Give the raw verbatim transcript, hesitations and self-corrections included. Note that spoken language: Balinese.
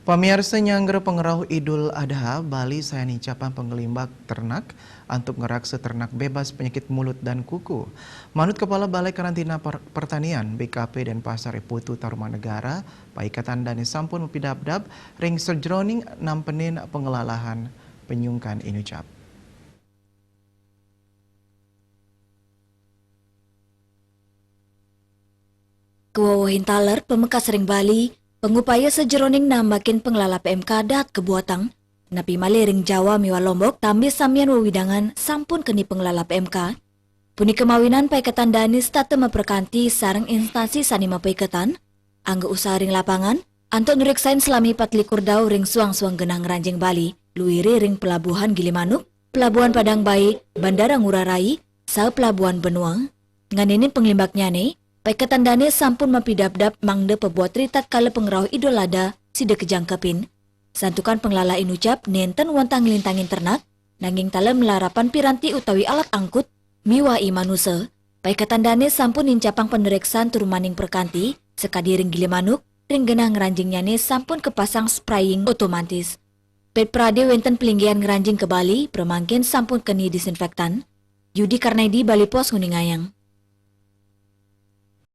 Pamiarsa, nyanggra pangrauh Idul Adha, Bali sayan nincapang panglimbak ternak antuk ngraksa ternak bebas panyakit mulut dan kuku. Manut Kapala Balai Karantina Per-, Pertanian, B K P, Denpasar, I Putu Tarumanegara, Paikatan Dane sampun mapidabdab ring sajeroning nampenin panglalahan panyungkan inucap. Kawewehin taler pamekas ring Bali, pangupaya sajeroning nambakin panglala P M K daat kabuatang, napi malih ring Jawa miwah Lombok tambi samian wewidangan sampun keni panglala P M K. Punika mawinan Paikatan Dane setata maprakanti sareng instansi sane mapaiketan, angga usaha ring lapangan, antuk nureksain salami patlikur dau ring suang-suang genah ngranjing Bali, luire ring Pelabuhan Gilimanuk, Pelabuhan Padang Bae, Bandara Ngurah Rai, saha Pelabuhan Benoa. Nganinin panglimbaknyane, Paikatan Dane sampun mapidabdab mangda pabuat ritatkala pangrauh Idul Adha sida kajangkepin. Santukan panglala inucap nenten wantah nglintangin ternak, nanging taler malarapan piranti utawi alat angkut miwah i manusa. Paikatan Dane sampun nincapang panureksan tur maning prakanti, sakadi ring Gilimanuk, ring genah ngranjingnyane sampun kapasang spraying otomatis. Ped prade wenten palinggihan ngranjing ka Bali, pramangkin sampun keni disinfektan. Yudi Karnaidi, Bali Post, nguningayang.